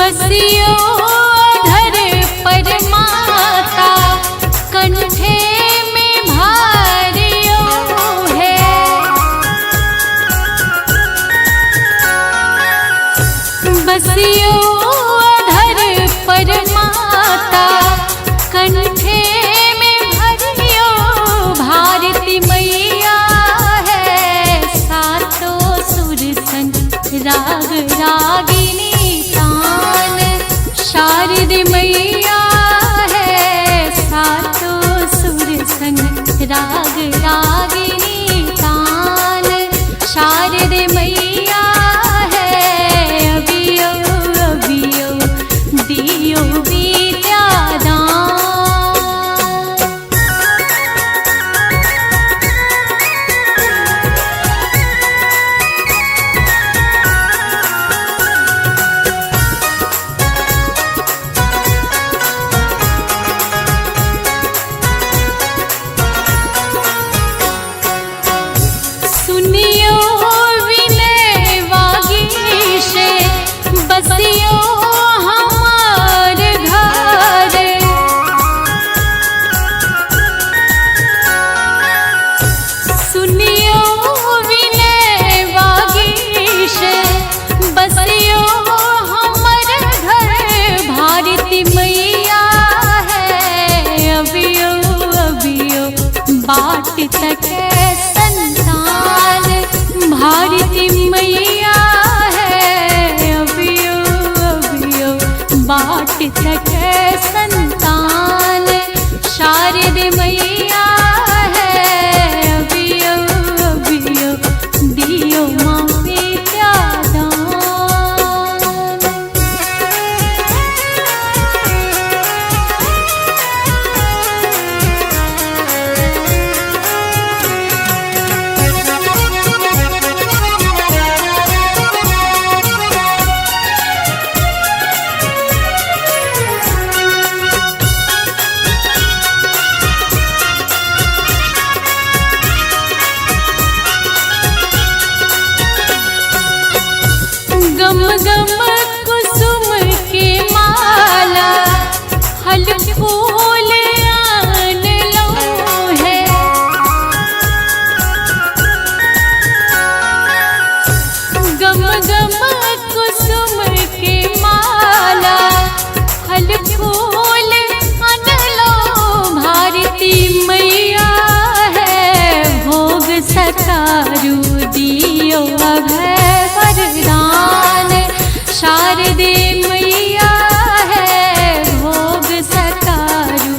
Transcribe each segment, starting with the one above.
बसियो अधर पर माता कंठे में भारियो है। बसियो अधर पर माता कंठे में भरियो भारती मैया है। सातों सुर संग राग रागिनी तान शारद मैया है। सातों सुर संग राग रागिनी तान शारद मैया है। अबियो अबियो दियो विद्या दान। सुनियो विनय वागीश बसियो हमार घर। सुनियो विनय वागीश बसियो हमर घर भारती मैया है। अबियो अबियो बाट तक संतान भारती मैया है। अबियो अबियो बाट तक संतान शारद मैया है। अबियो अबियो दियो माँ विद्या दान। गम गम कुसुम के माला फल फूल आन लो है। गम गम कुसुम के माला फल फूल आन लो भारती मैया है। भोग सकारू दियो अभय वरदान शारदे मैया है। भोग सकारू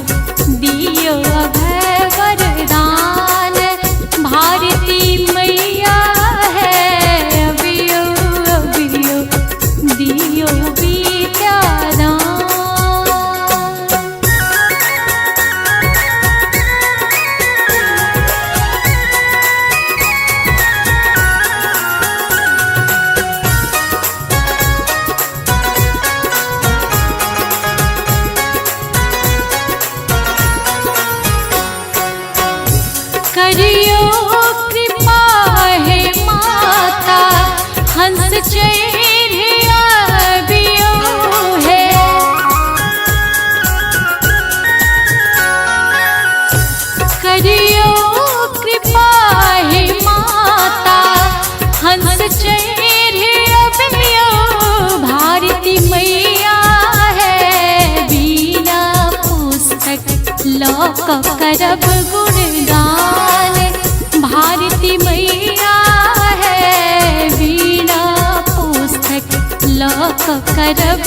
दियो अभय वरदान भारती मैया है। अबियो अबियो दियो विद्या दान। करियो कृपा हे माता हंस चढ़िया बियो है। करियो कृपा हे माता हंस चढ़िया बियो भारती मैया है। बिना पुस्तक लोक करब गुणगान भारती मैया है। बिना पुस्तक लोक करब।